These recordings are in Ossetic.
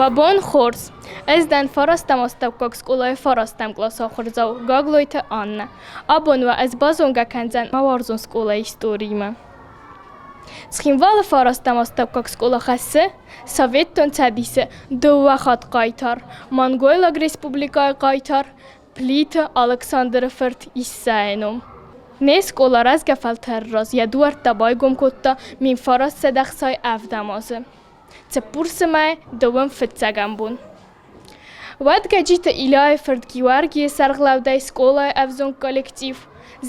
Уӕ бон хорз! Ӕз дӕн фарӕстӕм астӕуккаг скъолайы фарӕстӕм къласы ахуырдзау Гаглойты Аннӕ. Абон уӕ ӕз базонгӕ кӕндзӕн мӕ уарзон скъолайы историимӕ. Цхинвалы фарӕстӕм астӕуккаг скъола хӕссы Советон Цӕдисы дыууӕ хатт хъайтар, Монгойлаг республикӕйы хъайтар Плиты Алыксандры фырт Иссӕйы ном. Не скъола рӕзгӕ фӕлтӕры раз йӕ дуӕрттӕ байгом кодта 1967 азы. Цыппурсы мӕй дыууын фыццӕгӕм бон. Уӕд Гӕджиты Ильяйы фырт Гиуӕргийы сӕргълӕудӕй скъолайы ӕвзонг коллектив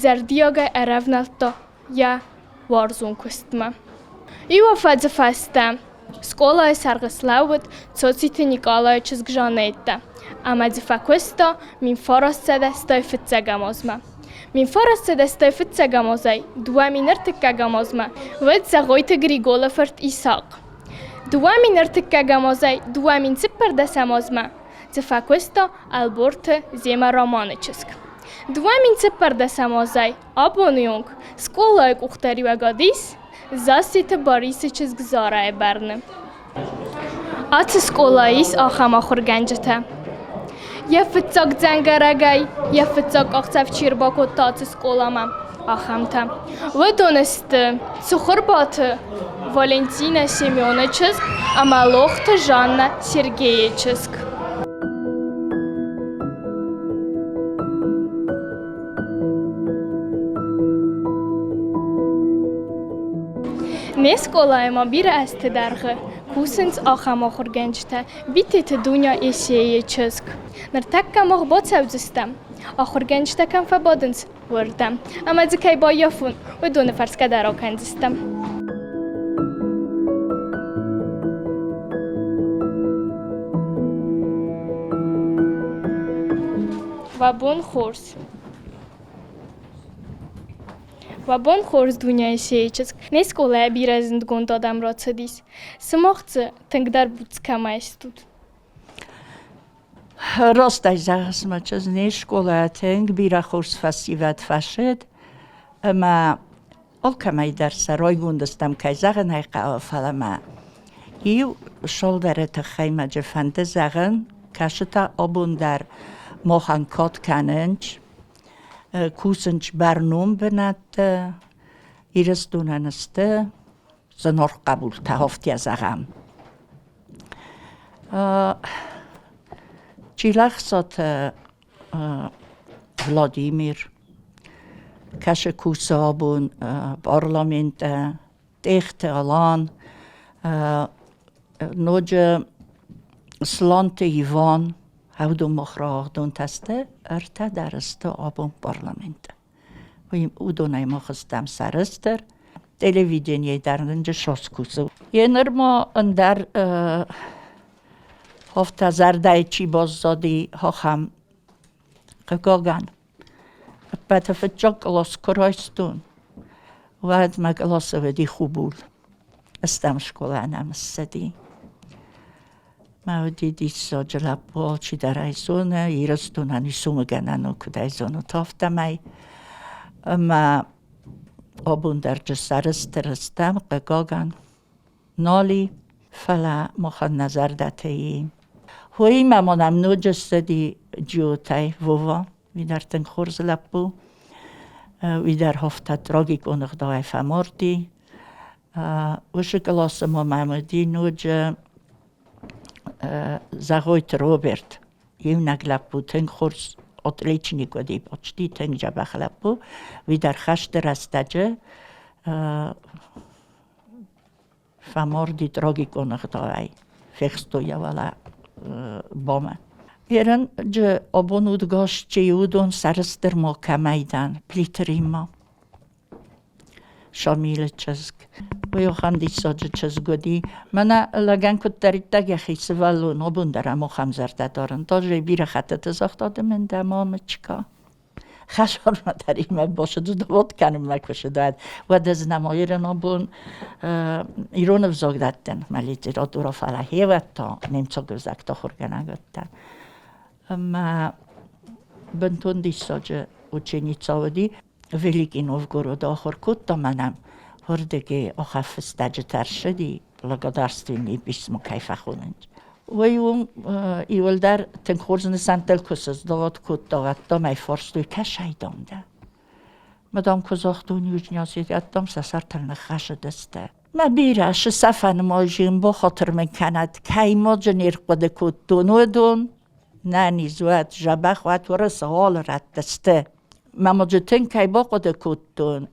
зӕрдиагӕй ӕрӕвнӕлдта йӕ уарзон куыстмӕ. Иу афӕдзы фӕстӕ скъолайы сӕргъы слӕууыд Цоциты Никъалайы чызг Жанеттӕ ӕмӕ дзы фӕкуыста 1985 азмӕ. 1985 азӕй 2003 азмӕ уыд Зӕгъойты Григолы фырт Исахъ. 2003 азӕй 2014 азмӕ дзы фӕкуыста Ӕлборты Зема Романы чызг. 2014 азӕй абоны онг скъолайы къухдариуӕгад ис Зассеты Барисы чызг Зарайы бӕрны. Ацы скъолайы ис ахӕм ахуыргӕнджытӕ. Йӕ фыццаг дзӕнгӕрӕгӕй йӕ фыццаг къахдзӕф чи ӕрбакодта ацы скъоламӕ, ахӕмтӕ. Уыдон сты Цыхуырбаты Валентинӕ Семены чызг ӕмӕ Лохты Жаннӕ Сергейы чызг. Не скъолайы ма бирӕ азты дӕргъы кусынц ахӕм ахуыргӕнджытӕ Битеты Дуня Есейы чызг. Ныртӕккӕ мах бацӕудзыстӕм, ахуыргӕнджытӕ кӕм фӕбадынц, уырдӕм. Ӕмӕ дзы кӕй баййафон, уыдоны фӕрсгӕ дӕр акӕндзыстӕм. Уӕ бон хорз! Уӕ бон хорз, Дуняйы Есейы чызг! Не скъолайӕ бирӕ зындгонд адӕм рацыдис. Сымах дзы тынгдӕр буц кӕмӕй стут? Ростӕй зӕгъыс, мӕ чызг, не скъолайӕ тынг бирӕ хорз фӕсивӕд фӕсыд, ӕмӕ алкӕмӕй дӕр сӕ райгонд стӕм, кӕй зӕгъын ӕй хъӕуы, фӕлӕ ма иу цалдӕры тыххӕй мӕ джы фӕнды зӕгъын, кӕцытӕ абон дӕр махӕн кад кӕнынц, кусынц бӕрнон бынӕтты, Ирыстонӕн сты зынаргъ хъӕбултӕ, афтӕ зӕгъӕм. Чилӕхсаты Владимир кӕсы кусы абон парламенты, Тъехты Алан, ноджы Сланты Иван, уыдон мах рауагъдонтӕ сты, ӕртӕ дӕр сты абон парламенты. Уыдонӕй мах стӕм сӕрыстыр. Телевиденийы дӕр нын сос кусы. Еныр ма ӕндӕр афтӕ зӕрдӕйы чи баззади, ахӕм хъыгагӕн. Ӕппӕты фыццаг кълас куы райстон, уӕд мӕ къласы уыди хубул. Ӕстӕм скъола нӕм ссыди. Мӕ уыди диссаджы лӕппу, алчидӕр ӕй зоны, Ирыстонӕн исумыгӕнӕн у, куыд ӕй зонут, афтӕмӕй. Ӕмӕ абон дӕр сӕрыстыр стӕм, хъыгагӕн, нал и, фӕлӕ махӕн нӕ зӕрдӕтӕ и. Уыимӕ ма нӕм ноджы ссыди Джиотӕй Вова, уый дӕр тынг хорз лӕппу. Уый дӕр афтӕ трагикон ӕгъдауӕй фӕмарди. Уыцы къласы ма мӕм уыди ноджы Зӕгъойты Роберт, иунӕг лӕппу, тынг хорз отличник уыди, почти тынг дзӕбӕх лӕппу. Уый дӕр хӕсты рӕстӕджы фӕмарди трагикон ӕгъдауӕй, фехстой йӕ уӕлӕ бомӕ. Ерын джы абон удгас чи уыдон сӕрыстыр ма кӕмӕй дӕн, Плиты Римма. Шамилы чызг. Уый ахӕм диссаджы чызг уыди. Мӕнӕ лӕгӕн куыддӕриддӕр йӕхи сывӕллон абон дӕр ӕм ахӕм зӕрдӕ дарын. Тоже бирӕ хӕттыты загъта ды мын дӕ мамочка. Хӕсармӕ дӕр имӕ босыдывод кӕнынмӕ куы сыдад, уӕд ӕз нӕма ирон абон ирон ӕвзаг дӕттын мӕ литературӕ, фӕлӕ хевӕд та немцаг ӕвзӕгты ахуыргӕнӕг уыдтӕн. Ӕмӕ бынтон диссаджы ученица уыди. Великий Новгороды ахуыр кодта мӕнӕн. Уырдыгӕй ахӕм фыстӕджытӕ ӕрцыди, благодарственные письма кӕй фӕхонынц. Уый уым иуылдӕр тынг хорз нысӕнттыл куы сыздӕхт кодта, ӕддӕмӕ фарстой, кӕсай, дам, дӕ. Ма, дам, куы загътон, южнясет, ӕддӕм сӕ сӕртыл ныххӕсыдысты. Мӕ бирӕ сӕфӕны ма бахатыр мын кӕнӕд, кӕй ма дзы не рхъуыды кодтон, уыдон. Нӕниз уӕд, дзӕбӕх уӕд, уырысы алы рӕтты сты. Мӕ ма дзы тынг кӕй бахъуыды кодтон,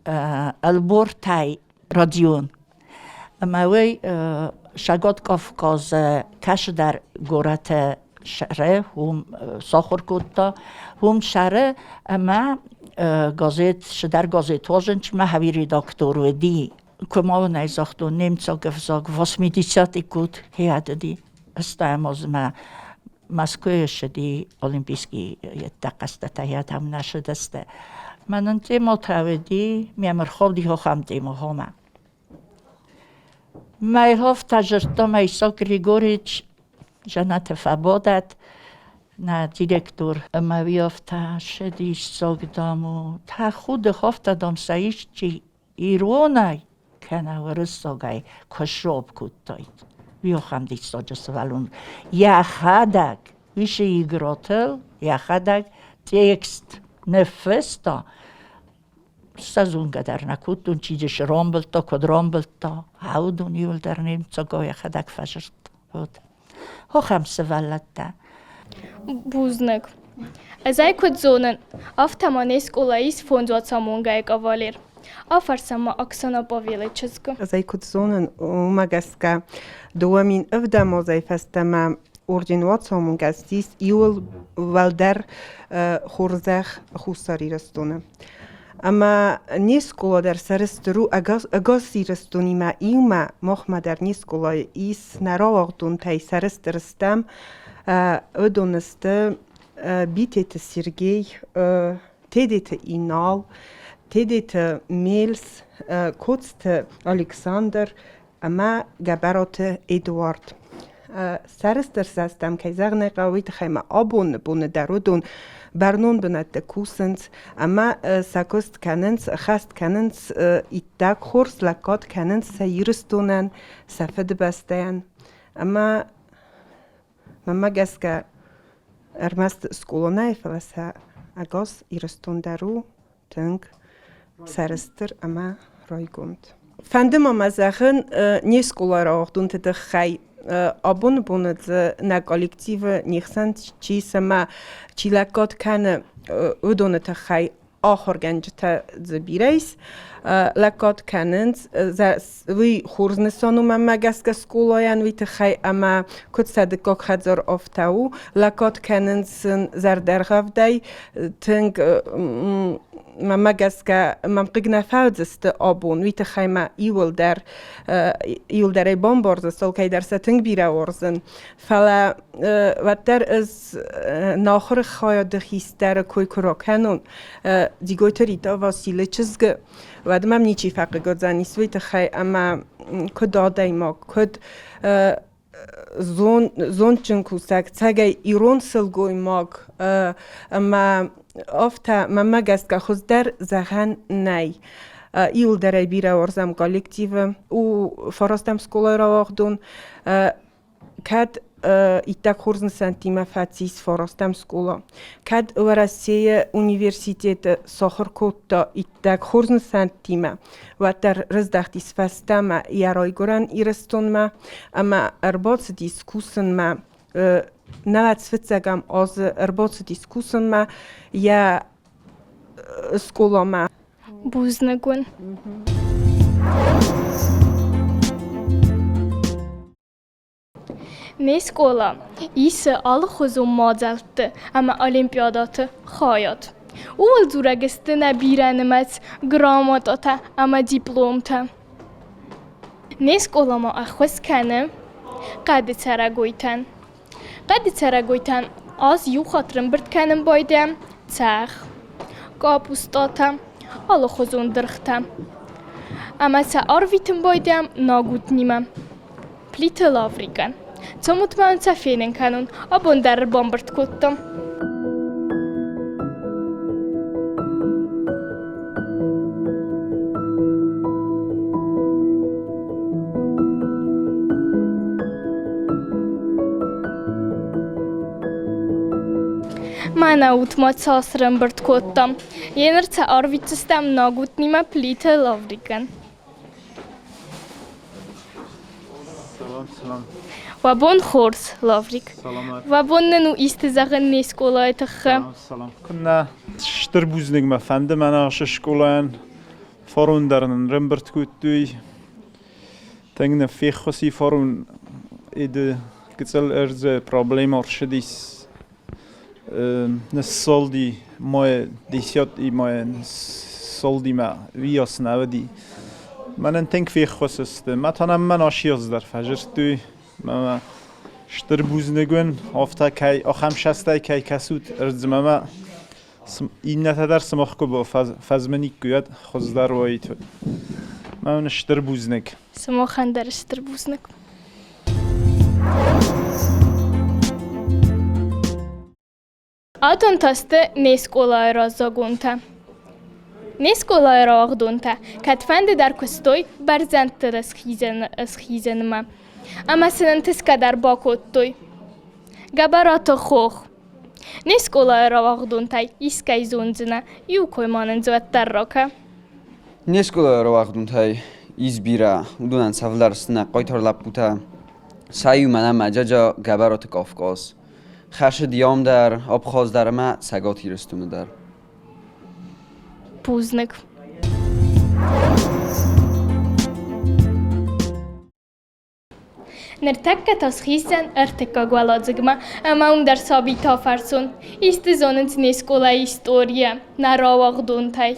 ӕлбортӕй Родион. Ӕмӕ уый Сӕгат Кавказы кӕцыдӕр горӕты сӕры уым сахуыр кодта. Уым сӕры ӕмӕ газет, цыдӕр газет уазынчмӕ хӕви редактор уыди. Куы ма уын ӕй загътон, немыцаг ӕвзаг восьмидесятый год хиадыди. Стӕм азмӕ Мӕскуыйы ссыди олимпийский хъӕзтытӕ там нӕ ссыдысты. Мӕнӕн темӕтӕ уыди, ме мырховди хохам темӕ. Майхов та зыдта Майсо Григорьевич, Жанаты фӕбодат, нӕ директор. Ӕмӕ уый афтӕ ссыдис сог, дам, тӕхуды хофтӕ, дам, сӕ исчи иронӕй кӕнӕ уырыссагӕй куы сроб кодтаид. Уый ахӕм диссаджы сывӕллон. Йӕхӕдӕг исы игротыл, йӕхӕдӕг текст ныффыста. Сӕ зонгӕ дӕр нӕ кодтон, чи дзы рамбылдта, куыд рамбылдта. Уыдон иуылдӕр немыцагау йӕхӕдӕг фӕзырдта. Вот. Ахӕм сывӕллӕттӕ. Бузныг. Ӕз ӕй куыд зонын, афтӕ ма не скъолайы ис фондз уацамонгӕйы кавалер. Афӕрсӕм ма Оксана Павелы чызгы. Ӕз ӕй куыд зонын, уымӕ гӕсгӕ 2007 азӕй фӕстӕмӕ орден уацамонгӕ ссис иуыл уӕлдӕр хорзӕх Хуссар Ирыстоны. Ӕмӕ не скъола дӕр сӕрыстыр у ӕгас Ирыстонимӕ иумӕ, махмӕ дӕр не скъолайы ис нӕ рауагъдонтӕй сӕрыстыр стӕм. Уыдон сты Битеты Сергей, Тедеты Инал, Тедеты Мельс, Коцты Александр ӕмӕ Гӕбӕраты Эдуард. Сӕрыстыр сӕ стӕм, кӕй зӕгъын ӕй хъӕуы, уый тыххӕй ма абоны боны дӕр уыдон бӕрнон бынӕтты кусынц ӕмӕ сӕ куыст кӕнынц, хӕст кӕнынц иттӕг хорз, лӕггад кӕнынц сӕ Ирыстонӕн, сӕ Фыдыбӕстӕйӕн. Ӕмӕ мӕнмӕ гӕсгӕ ӕрмӕст скъола нӕй, фӕлӕ сӕ ӕгас Ирыстон дӕр у тынг сӕрыстыр ӕмӕ райгонд. Фӕнды ма мӕ зӕгъын не скъолайы рауагъдонты тыххӕй. Абоны боны дзы нӕ коллективы не хсӕн чи ис ӕмӕ чи лӕггад кӕны, уыдоны тыххӕй ахуыргӕнджытӕ дзы бирӕ ис. Лӕггад кӕнынц, уый хорз нысан у мӕнмӕ гӕсгӕ скъолайӕн уый тыххӕй ӕмӕ куыд сӕ дыккаг хӕдзар афтӕ у, лӕггад кӕнынц сын зӕрдӕргъӕвдӕй, тынг мӕнмӕ гӕсгӕ мӕм хъыг нӕ фӕуыдзысты абон, уый тыххӕй мӕ иуылдӕр иуылдӕрӕй бамбардзысты, алкӕйдӕр сӕ тынг бирӕ уарзын. Фӕлӕ уӕддӕр ӕз нӕ ахуыры хайады хистӕры кой куы ракӕнон, Дигойты Рита Василы чызгы, уӕд мӕм ничи фӕхъыг уыдзӕнис уый тыххӕй, ӕмӕ куыд адӕймаг, куыд зондджын кусӕг, цӕгӕй ирон сылгоймаг ӕмӕ афтӕ мӕнмӕ гӕсгӕ хуыздӕр зӕгъӕн нӕй. Иуылдӕрӕй бирӕ уарзӕм коллективы. У фарастӕм скъолайы рауагъдон. Кӕд иттӕг хорз нысӕнттимӕ фӕцис фарастӕм скъола, кӕд Уӕрӕсейы университеты сахуыр кодта иттӕг хорз нысӕнттимӕ, уӕддӕр рыздӕхтис фӕстӕмӕ йӕ райгуырӕн Ирыстонмӕ ӕмӕ ӕрбацыдис кусынмӕ науӕдз фыццӕгӕм азы ӕрбацыдис кусынмӕ йӕ скъоламӕ. Бузныг уын. Не скъола исы алыхуызон мадзӕлтты ӕмӕ олимпиадӕты хайад. Ууыл дзурӕг сты нӕ бирӕнымӕц грамотатӕ ӕмӕ дипломтӕ. Не скъола ма ӕххуыс кӕны хъӕды цӕрӕгойтӕн. Хъӕды цӕрӕгойтӕн аз иу хатт рымбырд кӕнын байдайӕм цӕхх, къапустатӕ, алыхуызон дыргътӕ. Ӕмӕ сӕ арвитын байдайӕм Нагутнимӕ. Плиты Лаврикӕн. Цомут ма сӕ фенын кӕнон, абон дӕр ӕрбамбырд кодтам. Мӕнӕ ут ма цас ӕрӕмбырд кодтам. Еныр сӕ арвитдзыстӕм Нагутнимӕ Плиты Лаврикӕн. Салам, салам. Уӕ бон хорз, Лаврик. Уӕ бон нын у исты зӕгъын не скъолайы тыххӕй? Салам, салам. Куыннӕ стыр бузныг мӕ фӕнды мӕнӕ ацы скъолайӕн. Фарон дӕр нын ӕрӕмбырд кодтой. Тынг нын феххуыс и фарон иды гыццыл ӕрдзы проблема ӕрцыдис. Ныссалди мӕ десяти мӕ ныссалди мӕ уыйас нӕ уыди. Мӕнӕн тынг феххуыс сты. Мӕ та нӕм мӕн асиаз дӕр фӕзырдтой. Мӕ стыр бузныг уын, афтӕ кӕй ахӕм састӕй кӕй кӕсут ӕрдзмӕ мӕ иннӕтӕ дӕр сымах куы фӕзмыниккой, уӕд хуыздӕр уаид. Мӕ уын стыр бузныг. Сымахӕн дӕр стыр бузныг. Адон та сты не скъолайы раззагонтӕ. Не скъолайы рауагъдонтӕ кӕдфӕнды дӕр куыстой бӕрзӕндты схизынмӕ ӕмӕ сын ӕнтысгӕ дӕр бакодтой. Гӕбӕраты Хох. Не скъолайы рауагъдонтӕй искӕй зондзынӕ, иу кой ма нын дзы уӕддӕр ракӕ. Не скъолайы рауагъдонтӕй ис бирӕ, уыдонӕн цавӕрдӕр сты нӕ хъайтар лӕппутӕ. Сӕ иу мӕнӕ мӕ джаджа Гӕбӕраты Кавказ. Хӕсыд ам дӕр, Абхаз дӕр ӕмӕ Цӕгат Ирыстоны дӕр. Бузныг. Ныртӕккӕ та схиздзӕн ӕртыккаг уӕладзыгмӕ ӕмӕ уым дӕр сабитӕ афӕрсон, исты зонынц не скъолайы историйӕ, нӕ рауагъдонтӕй.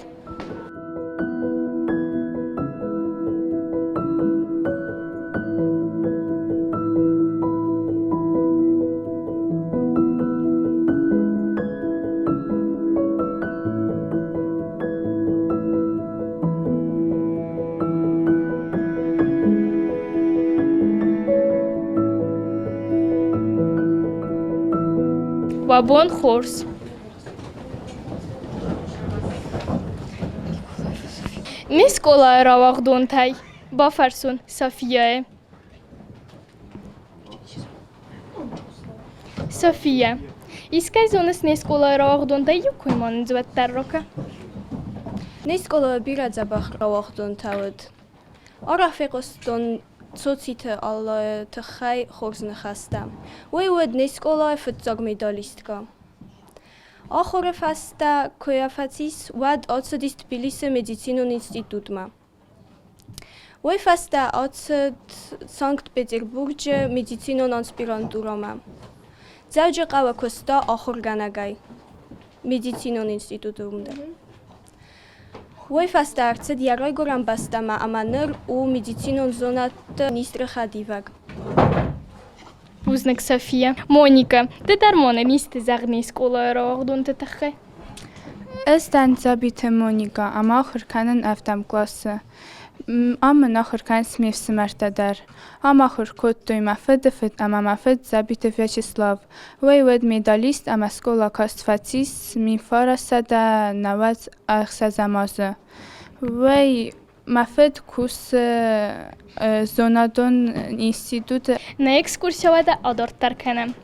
Уӕ бон хорз! Не скъолайы рауагъдонтӕй бафӕрсон Софияйы. София, искӕй зоныс не скъолайы рауагъдонтӕй иу кой ма нын уӕддӕр ракӕ? Не скъолайы бирӕ дзӕбӕх рауагъдонтӕ уыд. Арӕх фехъуыстон Цоциты Аллайы тыххӕй хорз ныхӕстӕ. Уый уыд не скъолайы фыццаг медалисткӕ. Ахуыры фӕстӕ куы фӕцис, уӕд ацыдис Тбилисы медицинон институтмӕ. Уый фӕстӕ ацыд Санкт-Петербурджы медицинон аспирантурӕмӕ. Дзӕуджыхъӕуы куыста ахуыргӕнӕгӕй медицинон институты уым дӕр. Уый фӕстӕ ӕрцыд йӕ райгуырӕн бӕстӕмӕ ӕмӕ ныр у медицинон зонӕдты министры хӕдивӕг. Бузныг, София. Моника, ды дӕр мӕнӕн исты зӕгъ не скъолайы рауагъдонты тыххӕй? Ӕз дӕн Дзабиты Моника ӕмӕ ахуыр кӕнын ӕвдӕм къласы. Ам мын ахуыр кӕнынц ме фсымӕртӕ дӕр. Ам ахуыр кодтой мӕ фыды фыд ӕмӕ мӕ фыд Дзабиты Вячеслав. Уый уыд медалист ӕмӕ скъола каст фӕцис 1996 азы. Уый мӕ фыд кусы зонадон институты. Нӕ экскурсийӕ уӕдӕ адарддӕр кӕнӕм.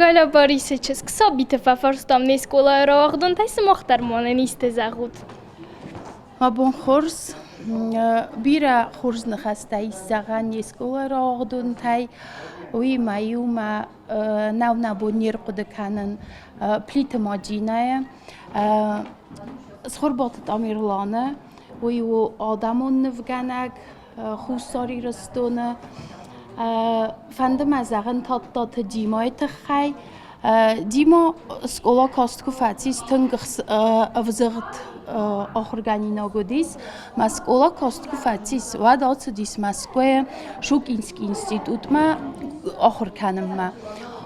Галя Борисы чызг сабиты фӕфарстам не скъолайы рауагъдонтӕй сымах дӕр мӕнӕн исты зӕгъут. Мӕ бон хорз, бирӕ хорз ныхӕстӕ ис зӕгъӕн не скъолайы рауагъдонтӕй. Уыимӕ иумӕ нӕу нӕ бон не рхъуыды кӕнын Плиты Мадинӕйы, Цхуырбаты Тамерланы, уый у адӕмон нывгӕнӕг Хуссар Ирыстоны. Фӕнды мӕ зӕгъын Тадтаты Димайы тыххӕй. Дима скъола каст куы фӕцис, тынг ӕвзыгъд ахуыргӕнинаг уыдис. Мӕ скъола каст куы фӕцис, уӕд ацыдис Мӕскуыйы Шукинский институтмӕ ахуыр кӕнынмӕ.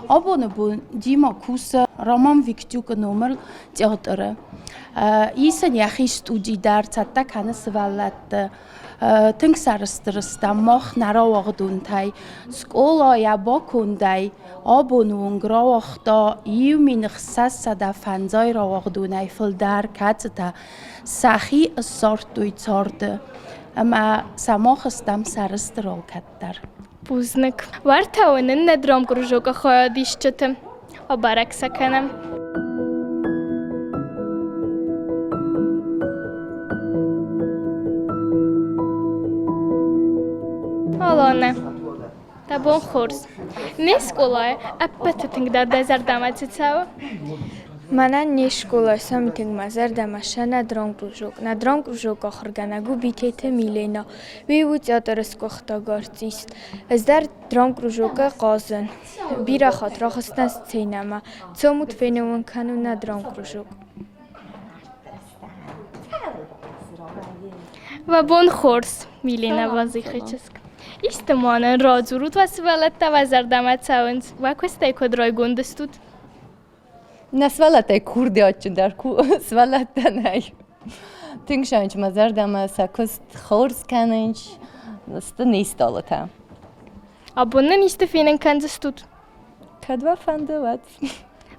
Абоны бон Дима кусы Роман Виктюкы номыл театры. Ис ын йӕхи студи дӕр, цӕттӕ кӕны сывӕллӕтты. Тынг сӕрыстыр стӕм мах нӕ рауагъдонтӕй. Скъолайӕ бакондӕй абоны онг рауагъта 1650 рауагъдонӕй фылдӕр, кӕцытӕ сӕхи ссардтой царды ӕмӕ сӕ мах стӕм сӕрыстыр алкӕддӕр. Бузныг. Уӕртӕ уынын нӕ драмкружокы хайадисджыты. Абӕрӕг сӕ кӕнӕм. Аланӕ, дӕ бон хорз. Не скъолайы ӕппӕты тынгдӕр дӕ зӕрдӕмӕ цы цӕуы? Мӕнӕн не скъола сӕм тынг мӕ зӕрдӕмӕ сӕ нӕ драмкружок. Нӕ драмкружок ахуыргӕнӕг у Битеты Милена. Уый у театры сгуыхтаг артист. Ӕз дӕр драмкружокы хъазын. Бирӕ хатт рахызтӕн сценӕмӕ. Цомут фенын кӕнун нӕ драмкружок. Уӕ бон хорз, Милена Вазыхы чызг. Исты ма нын радзурут уӕ сывӕллӕттӕ уӕ зӕрдӕмӕ цӕуынц, уӕ куыстӕй куыд райгонд стут? Нӕ сывӕллӕттӕй курдиатджындӕр сывӕллӕттӕ нӕй. Тынг сӕнч мӕ зӕрдӕмӕ сӕ куыст хорз кӕнынц, сты не стъалытӕ. Абон нын исты фенын кӕндзыстут? Кӕд уӕ фӕнды, уӕд.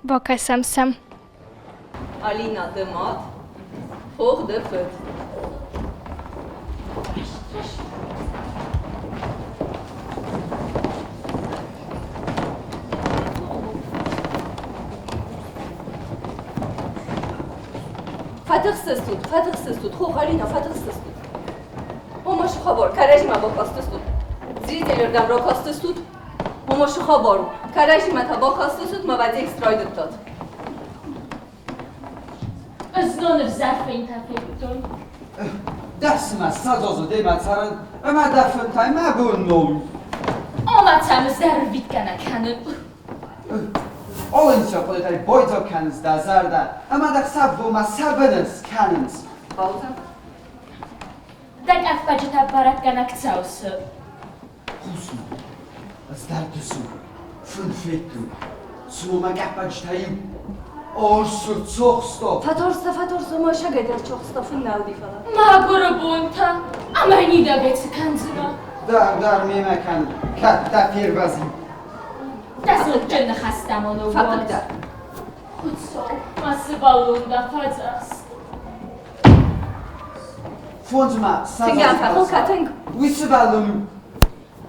Бакӕсӕм сӕм. Алина, ды мад, Хох дӕ фыд. Фӕтыхстыстут, фӕтыхстыстут, хох Алина, фӕтыхстыстут. Ома шы хабар, кӕрӕдзимӕ бакастыстут. Зрителырдӕм ракастыстут. Ома шы хабар у, кӕрӕдзимӕ та бакастыстут мӕ уӕ текст райдыдтат. Ызноны взӕр фынтӕ федтон. Дӕ цымӕ садзозы демӕ цӕрын ӕмӕ дӕ фынтӕй мӕ бон ном. Ома цӕм зӕрвитгӕ нӕ кӕнын. Олынчы хъуыдытӕй бойдзог кӕнынц дӕ зӕрдӕ ӕмӕ дӕ хсӕвбонмӕ сӕ быны скӕнынц. Пауза. Дӕ къӕппӕджытӕ бӕрӕггӕнӕг цӕуы. Хъус-ма, ӕз дӕр дысон фын федтон, цыма мӕ къӕппӕджытӕ иу Орсур цохсто. Фӕторста, фӕторста, мӕ сагӕй дӕр чохста фын нал ди, фӕлӕ. Мӕгуыры бонтӕ, ӕмӕ мидӕгӕй цы кӕндзынӕ? Дӕр, дӕр мемӕ кӕн, кӕд дӕ фервӕзин. Дӕ зондджын ныхӕстӕ мыл Фӕхъыг дӕ. Хуыцау, мӕ сывӕллон дӕ фӕдзӕхст. Фондзмӕ Тынг ӕм фӕхыл кӕ, тынг. Уый сывӕллон у.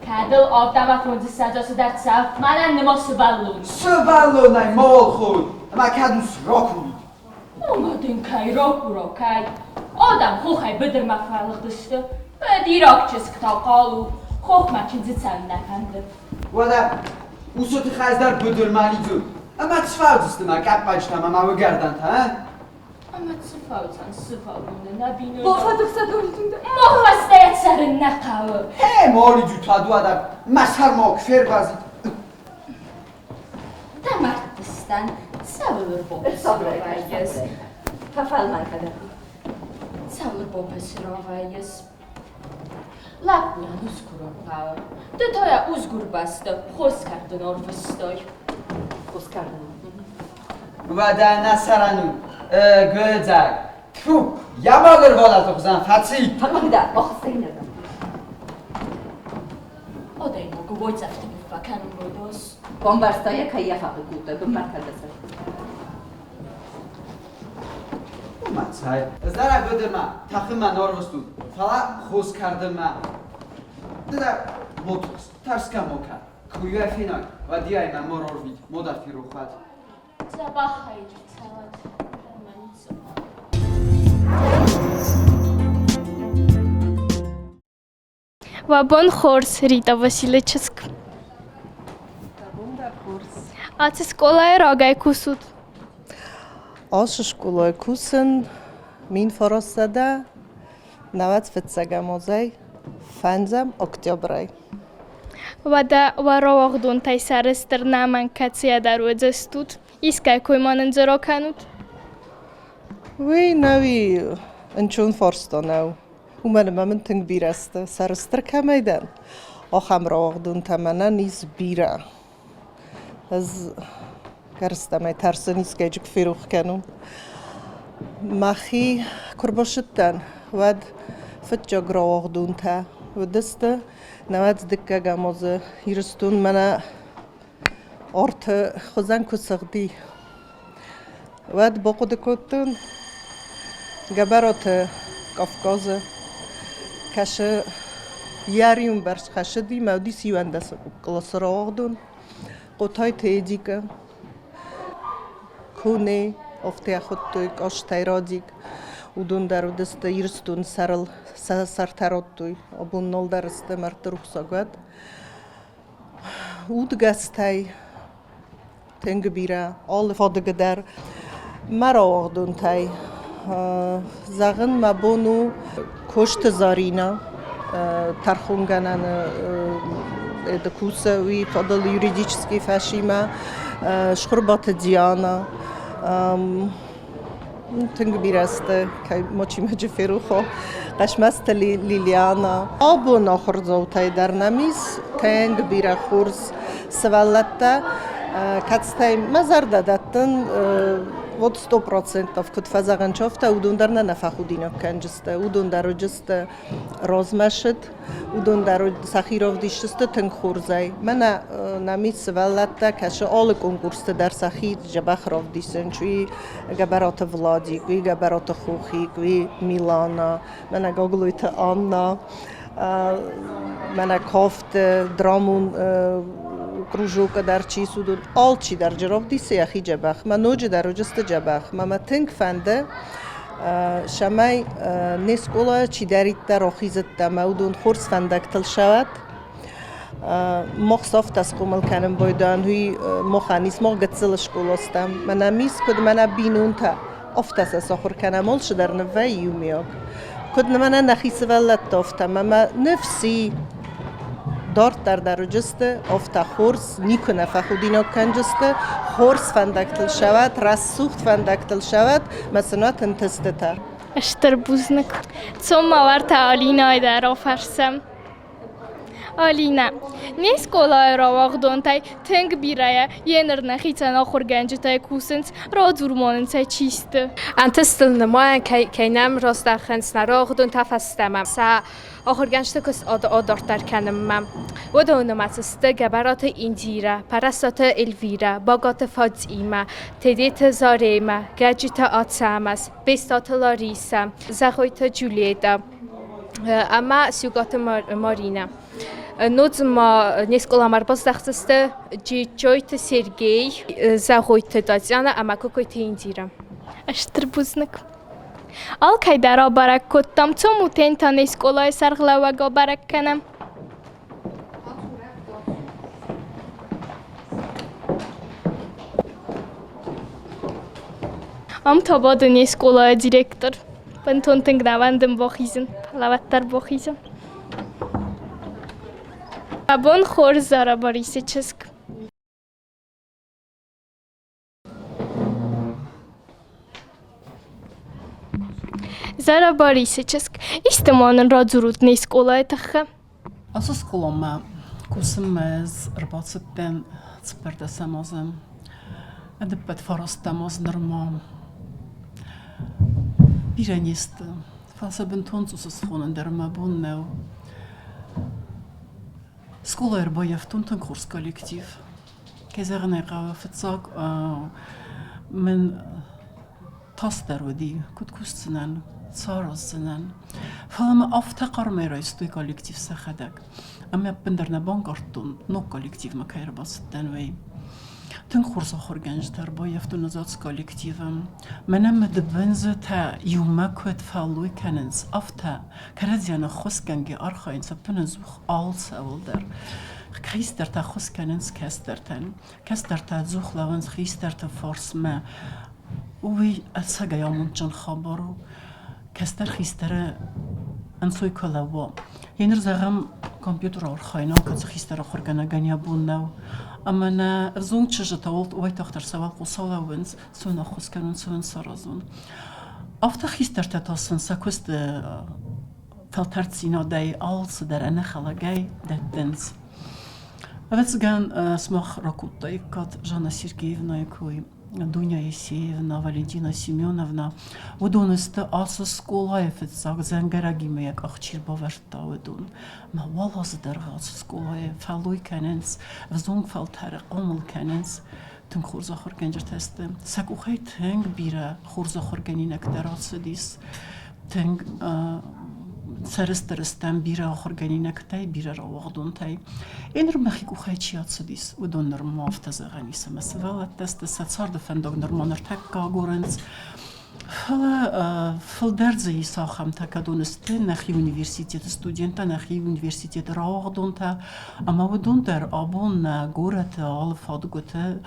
Кӕд ыл авдӕмӕ фондзыссӕдз цыдӕр цӕв, мӕнӕн нымӕ сывӕллон. Сывӕллонӕй мауал хон, ӕмӕ кӕд ус ракурид. Омӕ дын кӕй ракура, кӕй? Адӕм хохӕй быдырмӕ фӕлыгъдысты. Быдираг чызг та хъал у, хохмӕ чындзы цӕуын нӕ фӕнды. Уӕдӕ уыцы тыхӕй дӕр быдырмӕ лидзут, ӕмӕ цы фӕуыдзысты мӕ къӕппӕджытӕ ӕмӕ мӕ уыгӕрдӕнтӕ, а? Ӕмӕ цы фӕуыдзӕн сывӕллоны нӕ бинойнаг? Бафӕдзӕхсӕд Махӕстӕй цӕрын нӕ хъӕуы. Хе, молиджу та мӕ сӕрмӕ куы фервӕзид. Дӕ мӕрдтыстӕн, цӕуыл ӕрбопыс Фӕфӕлмӕн кӕнӕ. Цӕуыл ӕрбопыс равӕййыс? Лӕппуйӕн ус курын хъӕуы. Ды та йӕ усгур бӕсты хос кӕрдын ӕрвыстай. Хос кӕрдын. Уӕдӕ нӕ сӕрӕн у, гуыдзӕг. Тьфу, йӕ мӕгуыр волаты хуызӕн фӕци. Фӕлмӕгдӕ, охсайнӕдӕм. Адӕймаг уайдзӕфты ныффӕкӕнын райдас. Бамбӕрста йӕ, кӕй йӕ фӕхъыг кодта, бынмӕ ӕркӕлдӕсӕг. Уымӕ цӕй. Ӕз дӕр ӕвӕдӕмӕ тӕхынмӕ норвыстут, фӕлӕ хос кӕрдынмӕ. Ды дӕр мотухс, тӕрсгӕ мо кӕн. Куы йӕ фенай, уӕд йӕ мӕ мо рорвит, мо дӕ ферох уӕд. Дзӕбӕхӕй цӕуӕд, ӕмӕ ницы. Уӕ бон хорз, Рита Василы чызг. Ацы скъолайы рагӕй кусут? Ацы скъолайы кусын 1900 фыццӕгӕм азӕй фӕндзӕм октябрӕй. Уӕдӕ уӕ рауагъдонтӕй сӕрыстыр нӕмӕнг кӕцыйӕ дӕр уыдзыстут? Искӕй кой ма нын дзы ракӕнут? Уый нӕуи ӕнцон фарста нӕу. Уымӕн ӕмӕ мын тынг бирӕ сты. Сӕрыстыр кӕмӕй дӕн, ахӕм рауагъдонтӕ мӕнӕн ис бирӕ. Ӕз гӕрзтӕмӕй тӕрсын искӕйджы куы ферох кӕнон. Мӕхи куы рбасыдтӕн, уӕд фыццаг рауагъдонтӕ уыдысты. Науӕд дыккӕгӕм азы Ирыстон мӕнӕ арты хуызӕн куы сыгъди, уӕд бахъуыды кодтон, Гӕбӕраты Кавказы кӕсы. Йӕ риуы бӕрц хӕссыди мӕ уыдис 11 къласы рауагъдон. Хъотайты Эдикӕ, Коне, афтӕ хуыдтой Къостайы Радик. Уыдон дӕр уыдысты Ирыстоны сӕрыл сӕ сӕртӕ радтой. Абон нал дӕр сты мӕрдты рухсаг уӕд. Удгӕстӕй тынг бирӕ, алы фадыгы дӕр. Мӕ рауагъдонтӕй зӕгъын мӕ бон у Косты Заринӕ, тӕрхонгӕнӕны это кусы уый фӕдыл юридический фӕсимӕ, Схуырбаты Диана, Тынг бирӕ сты, кӕй мочимӕджы ферухо, Хъӕсмӕзты Лилиана. Абон ахуырдзаутӕй дӕр нӕм ис тынг бирӕ хорз сывӕллӕттӕ, кӕцытӕй мӕ зӕрдӕ дӕттын, вот 100% куыд фӕзӕгъынц, афтӕ уыдон дӕр нӕ нӕ фӕхудинаг кӕнджысты, уыдон дӕр уыдысты размӕсыд, уыдон дӕр сӕхи равдисдзысты тынг хорзӕй. Мӕнӕ нӕм ис сывӕллӕттӕ, кӕсы алы конкурсты дӕр сӕхи дзӕбӕх равдисынц. Уый Гӕбӕраты Владик, уый Гӕбӕраты Хохик, уый Милана, мӕнӕ Гаглойты Анна, мӕнӕ кафты, драмон кружокы дӕр чи ис, уыдон алчи дӕр равдисы йӕхи дзӕбӕх. Мӕ ноджыдӕр уыдысты дзӕбӕх. Мӕ мӕ тынг фӕнды, цӕмӕй не скъолайы чидӕриддӕр ахизыдта ӕмӕ уыдон хорз фӕндӕгтыл сӕвӕд. Мах афтӕ схъомыл кӕнын байдайӕн, уый махӕн ис, мах гыццыл скъола стӕм. Мӕнӕ мис, куыд мӕнӕ бинонтӕ, афтӕ сӕ сахуыр кӕнӕм, алцыдӕр ныввӕййы иумиаг. Куыд мӕнӕ нӕхи сывӕллӕттӕ, афтӕ ӕмӕ мӕ ныфс и, дарддӕр дӕр уыдысты, афтӕ хорз, никуы нӕ фӕхудинаг кӕнджысты, хорз фӕндӕгтыл сӕвӕд, рӕсугъд фӕндӕгтыл сӕвӕд, мӕ сын уӕд ӕнтыстытӕ. Стыр бузныг. Цом ма уӕртӕ Алинӕйы дӕр афӕрсӕм. Алинӕ, не скъолайы рауагъдонтӕй тынг бирӕйӕ йе ныр нӕхицӕн ахуыргӕнджытӕй кусынц, радзур ма нын сӕ чи сты. Ӕнтыстыл нымайӕн кӕй нӕм раздӕхынц нӕ рауагъдонтӕ фӕстӕмӕ. Сӕ ахуыргӕнджыты куыст адарддӕр кӕнынмӕ. Уыдоны нымӕцы сты Гӕбӕраты Индирӕ, Пӕрӕстаты Эльвирӕ, Багаты Фатимӕ, Тедеты Заремӕ, Гӕджиты Ацӕмӕз, Бестаты Ларисӕ, Зӕгъойты Джульеттӕ ӕмӕ Сюгаты Маринӕ. Ноджы ма не скъоламӕ ӕрбаздӕхдзысты Джиджджойты Сергей, Зӕгъойты Татьянӕ ӕмӕ Кокойты Индирӕ. Стыр бузныг. Алкӕй дӕр абӕрӕг кодтам, цомут Энтоны скъолайы сӕргълӕууӕг абӕрӕг кӕнӕм. Ам та бады не скъолайы директор. Бынтон тынг нӕ уӕндын бахизын, фӕлӕ уӕддӕр бахизын. Абон хорз Зара Борисы чызг. Зара Борисы чызг, исты ма нын радзурут не скъолайы тыххӕй? Ацы скъоламӕ кусынмӕ ӕз ӕрбацыдтӕн цыппӕрдӕсӕм азы. Ӕдӕппӕт фарастӕм аз нырма бирӕ не сты, фӕлӕ сӕ бынтон цъус схонын дӕр мӕ бон нӕу. Скъолайы ӕрбаййӕфтон тынг хорз коллектив. Кӕй зӕгъын ӕй хъӕуы, фыццаг мын тас дӕр уыди, куыд кусдзынӕн, цы араздзынӕн. Фӕлӕ мӕ афтӕ хъармӕй райстой коллектив сӕхӕдӕг, ӕмӕ ӕппындӕр нӕ банкъардтон, ног коллективмӕ кӕй ӕрбацыдтӕн, уый. Тынг хорз ахуыргӕнджытӕ ӕрбаййӕфтон ӕз ацы коллективы. Мӕнӕ мыдыбындзытӕ иумӕ куыд фӕллой кӕнынц, афтӕ кӕрӕдзийӕн ӕххуысгӕнгӕ архайынц ӕппынӕдзух алцӕуыл дӕр. Хистӕртӕ ӕххуыс кӕнынц кӕстӕртӕн, кӕстӕртӕ ӕдзух лӕууынц хистӕрты фарсмӕ. Уый ӕцӕгӕй амондджын хабар у. Кӕстӕр хистӕры ӕнцой куы лӕууа. Еныр зӕгъӕм, компьютер архайын алкӕцы хистӕр ахуыргӕнӕгӕн йӕ бон нӕу. Ӕмӕ нӕ ӕвзонг чызджытӕ уайтагъддӕр сӕ уӕлхъус алӕууынц, цы уын ӕххуыс кӕнон, цы уын саразон. Афтӕ хистӕртӕ та сын сӕ куысты фӕлтӕрддзинадӕй алцыдӕр ӕнӕхӕлӕгӕй дӕттынц. Ӕвӕццӕгӕн, сымах ракодтаиккат Жанна Сергеевнайы кой, Дуня Есеевна, Валентина Семеновна. Уыдон сты ацы скъолайы фыццаг дзӕнгӕрӕгимӕ йӕ къах чи рбавӕрдта, уыдон. Мӕ уал азы дӕргъы ацы скъолайы фӕллой кӕнынц, ӕвзонг фӕлтӕры хъомыл кӕнынц. Тынг хорз ахуыргӕнджытӕ сты. Сӕ къухӕй тынг бирӕ хорз ахуыргӕнинӕгтӕ рацыдис. Тынг. Сӕрыстыр стӕм бирӕ ахуыргӕнинӕгтӕй, бирӕ рауагъдонтӕй. Еныр мӕхи къухӕй чи ацыдис, уыдон нырма афтӕ зӕгъӕн ис, ӕмӕ сывӕллӕттӕ сты, сӕ царды фӕндаг нырма ныртӕккӕ агурынц. Фӕлӕ фылдӕр дзы ис ахӕмтӕ, кӕдон сты нӕхи университеты студенттӕ, нӕхи университеты рауагъдонтӕ, ӕмӕ уыдон дӕр абон нӕ горӕты алы фадгуыты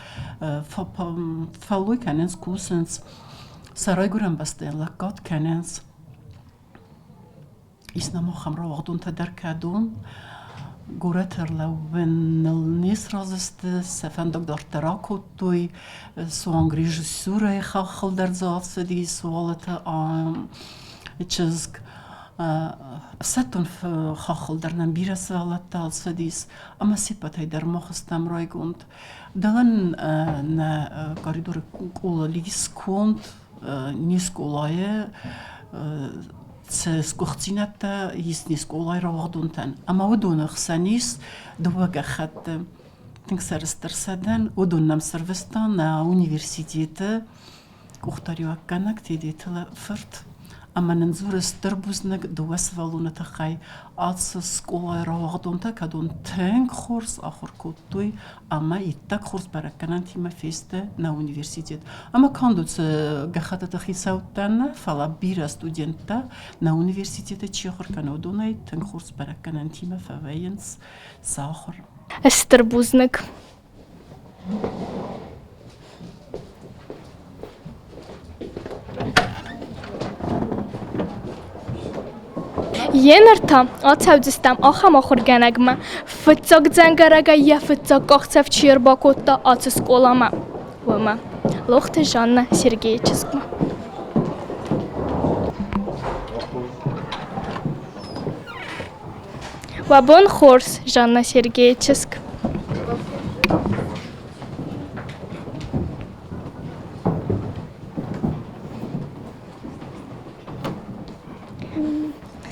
фӕллой кӕнынц, кусынц, сӕ райгуырӕн бӕстӕйӕн лӕггад кӕнынц. Ис нӕм ахӕм рауагъдонтӕ дӕр, кӕдон горӕты ӕрлӕууыныл не сразы сты, сӕ фӕндаг дарддӕр акодтой, суанг режиссурӕйы хаххыл дӕр дзы ацыди Суалаты чызг. Ӕфсӕддон хаххыл дӕр нӕм бирӕ сывӕллӕттӕ ацыдис, ӕмӕ се ппӕтӕй дӕр мах стӕм райгонд. Дӕлӕн нӕ коридоры къулыл ис конд не скъолайы цы сгуыхтдзинӕдтӕ ис не скъолайы рауагъдонтӕн, ӕмӕ уыдоны хсӕн ис дыууӕ гӕххӕтты. Тынг сӕрыстыр сӕ дӕн, уыдон нӕм сӕрвыста нӕ университеты къухдариуӕггӕнӕг Тедеты фырт. Ӕмӕ нын дзуры стыр бузныг дыууӕ сывӕллоны тыххӕй. Ацы скъолайы рауагъдонтӕ кӕдон тынг хорз ахуыр кодтой ӕмӕ иттӕг хорз бӕрӕггӕнӕнтимӕ фесты нӕ университет. Ӕмӕ канд уыцы гӕххӕттыты хицӕуттӕ нӕ, фӕлӕ бирӕ студенттӕ нӕ университеты чи ахуыр кӕны, уыдонӕй тынг хорз бӕрӕггӕнӕнтимӕ фӕвӕййынц сӕ ахуыр. Стыр бузныг. Еныр та ацӕудзыстӕм ахӕм ахуыргӕнӕгмӕ, фыццаг дзӕнгӕрӕгӕй йӕ фыццаг къахдзӕф чи ӕрбакодта ацы скъоламӕ, уымӕ. Лохты Жанна Сергейы чызгмӕ. Уӕ бон хорз, Жанна Сергейы чызг.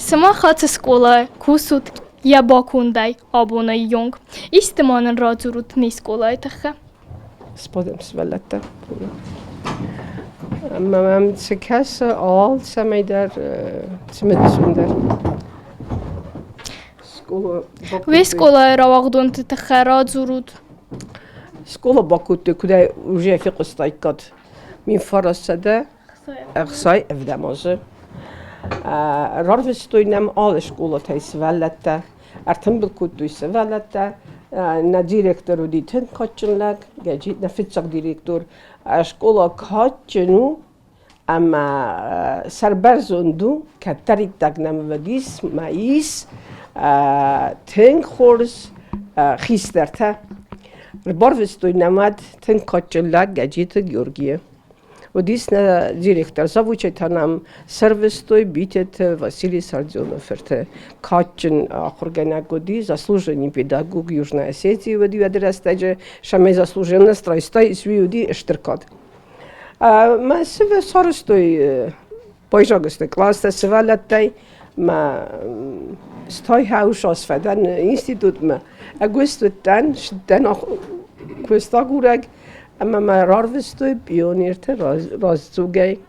Сымах ацы скъолайы кусут йӕ бакондӕй абоны онг. Исты ма нын радзурут не скъолайы тыххӕй? Сбадӕм сывӕллӕттӕ. Ӕмӕ мӕм цы кӕсы, алцӕмӕй дӕр цымыдисондӕр. Скъола Уе скъолайы рауагъдонты тыххӕй радзурут. Скъола бакодтой, куыдӕй уже фехъуыстаиккат. 1967 азы. Рарвыстой нӕм алы скъолатӕй сывӕллӕттӕ, ӕртымбыл кодтой сывӕллӕттӕ. Нӕ директор уыди тынг кадджын лӕг, нӕ фыццаг директор. Скъола кадджын у ӕмӕ сӕрбӕрзонд у, кӕддӕриддӕр нӕм уыдис мӕ ис тынг хорз хистӕртӕ. Ӕрбарвыстой нӕ мад тынг кадджын лӕг Гӕджиты Георгийы. Уыдис нӕ директор, завучӕй та нӕм сӕрвыстой Битеты Василий Сардзоны фырты. Кадджын ахуыргӕнӕг уыди, заслуженный педагог Южной Осетии уыди уӕды рӕстӕджы, самый заслуженный райста уыди стыр кад. Мӕ сарӕзтой байзагысты къластӕ сывӕллӕттӕй, мӕ стай хаус фӕдӕн институтмӕ. Ӕгуыст уыдтӕн, сдӕн куыстагурӕг ӕмӕ мӕ рарвыстой пионерты раздзогӕй.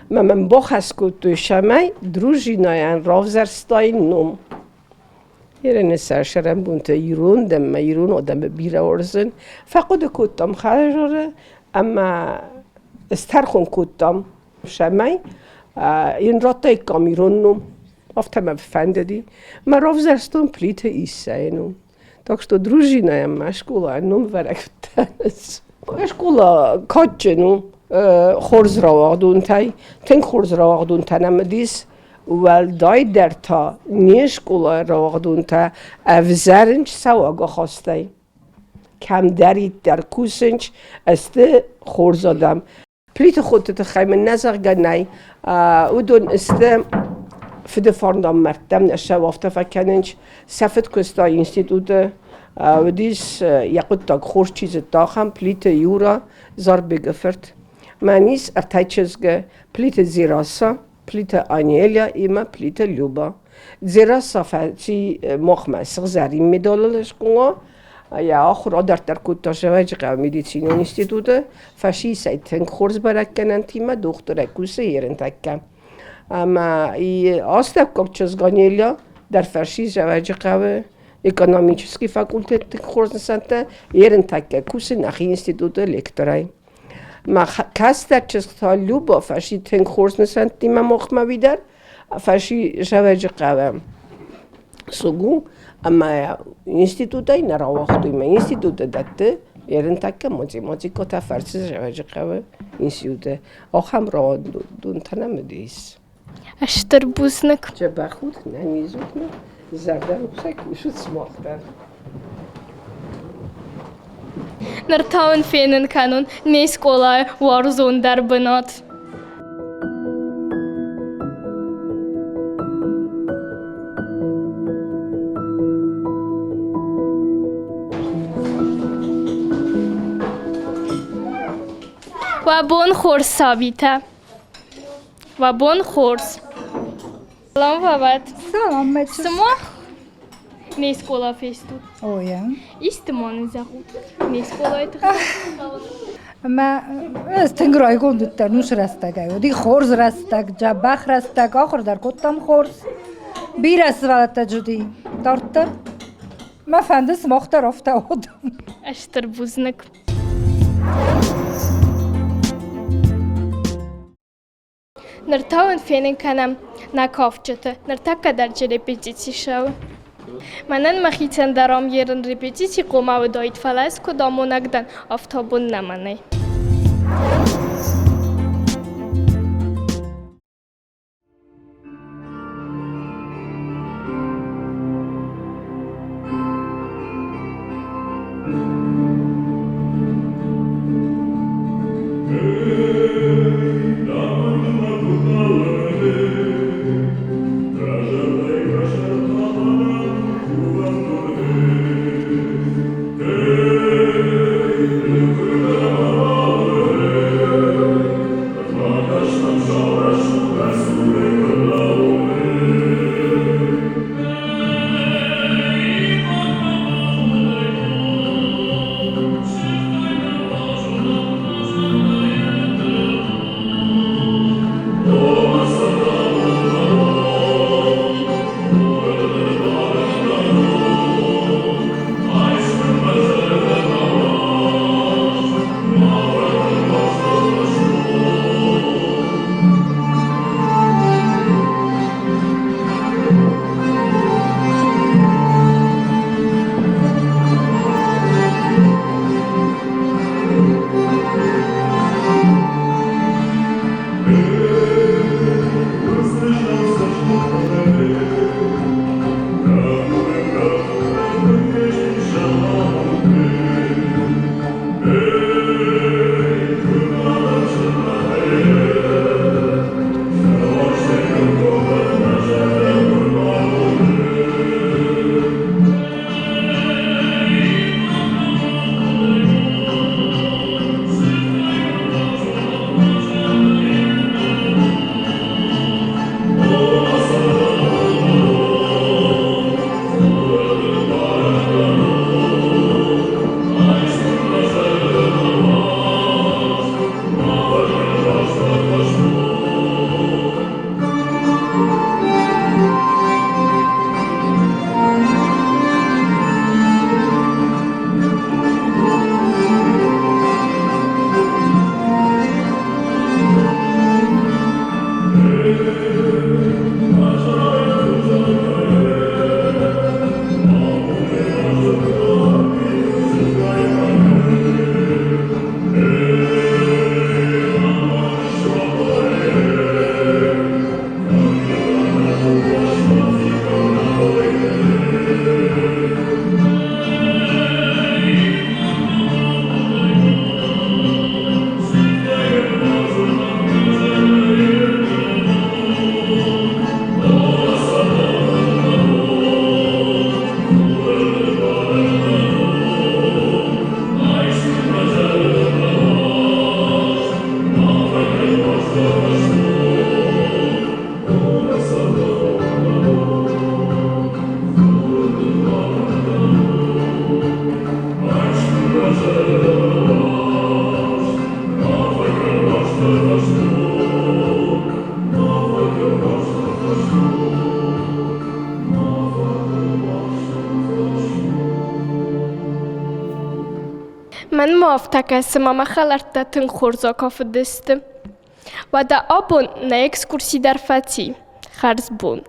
Мӕ мӕм бахӕс кодтой, цӕмӕй дружинӕйӕн равзӕрстаин ном. Ерене сӕрӕнбонтӕ ирон дӕн мӕ ирон адӕмы бирӕ уарзын. Фӕхъуыды кодтам хӕдзары ӕмӕ стӕрхон кодтам, цӕмӕй йын радтаиккам ирон ном. Афтӕ мӕ фӕндыди. Мӕ равзӕрстон Плиты Иссӕйы ном. Так что дружинӕйӕн мӕ скъолайы ном бӕрӕг Скъола кадджын у хорз рауагъдонтӕй, тынг хорз рауагъдонтӕ нӕм уыдис. Уӕлдайдӕр та не скъолайы рауагъдонтӕ ӕвзӕрынч сӕ уагахастӕй. Кӕмдӕриддӕр кусынч, сты хорз адӕм. Плиты ходты тыххӕй мын нӕ зӕгъгӕ нӕй. Уыдон сты фыды фарндам мӕрдтӕм нӕ сӕ афтӕ фӕкӕнынч. Сӕ фыд куыста институты, уыдис йӕ хъуыддаг хорз чи зыдта, ахӕм Плиты Юра Зарбегы фырт. Мӕн ис ӕртӕ чызгы, Плиты Дзераса, Плиты Анеля ӕмӕ Плиты Люба. Дзераса фӕци махмӕ сыгъзӕрин медалыл скъола, йӕ ахуыр адарддӕр кодта Зӕвӕджыхъӕуы медицинон институты, фӕсисӕй тынг хорз бӕрӕггӕнӕнтимӕ дохтырӕй кусы ерынтӕккӕ. Ӕмӕ астӕуккаг чызг Анеля дӕр фӕрси Зӕвӕджыхъӕуы экономический факультеты хорз нысӕнттӕ, ерынтӕккӕ кусы нӕхи институты лекторӕй. Мӕ кӕстӕр чызг та Люба фӕрси тынг хорз нысӕнттимӕ махмӕ уый дӕр фӕрси Зӕвӕджыхъӕуы сугу ӕмӕ институтӕй нӕ рауагътой. Мӕ институты дӕтты ерынтӕккӕ математикӕтӕ фӕрсы Зӕвӕджыхъӕуы институты. Ахӕм рауагъдонтӕ нӕм уыдис. Стыр бузныг. Дзӕбӕх ут, ӕнӕниз ут мӕ зӕрдӕрухсӕй кусут сымах дӕр. Ныр та уын фенын кӕнон не скъолайы уарзондӕр бынат. Уӕ бон хорз, сабитӕ! Уӕ бон хорз! Салам, Вават! Салам, мӕ чызг. Сымах не скъола фестут? О, я. Исты ма нын зӕгъут не скъолайы тыххӕй? Мӕ ӕз тынг райгонд уыдтӕн уыцы рӕстӕгӕй. Уыди хорз рӕстӕг, дзӕбӕх рӕстӕг, ахуыр дӕр кодтам хорз. Бирӕ сывӕллӕттӕ уыди дарддӕр. Мӕ фӕнды сымах дӕр афтӕ уыд. Стыр бузныг. Ныр та уын фенын кӕнӕм нӕ кафджыты. Ныртӕккӕ дӕр джы репетици цӕуы. Мӕнӕн мӕхицӕн дӕр ам ерын репетици хъомӕ уыдаид, фӕлӕ ӕз куыд амонӕг дӕн, афтӕ бон нӕма нӕй. Мӕнмӕ афтӕ кӕсы, ӕмӕ мӕ хӕлӕрттӕ тынг хорз акафыдысты. Уӕдӕ абон нӕ экскурси дӕр фӕци. Хӕрзбон.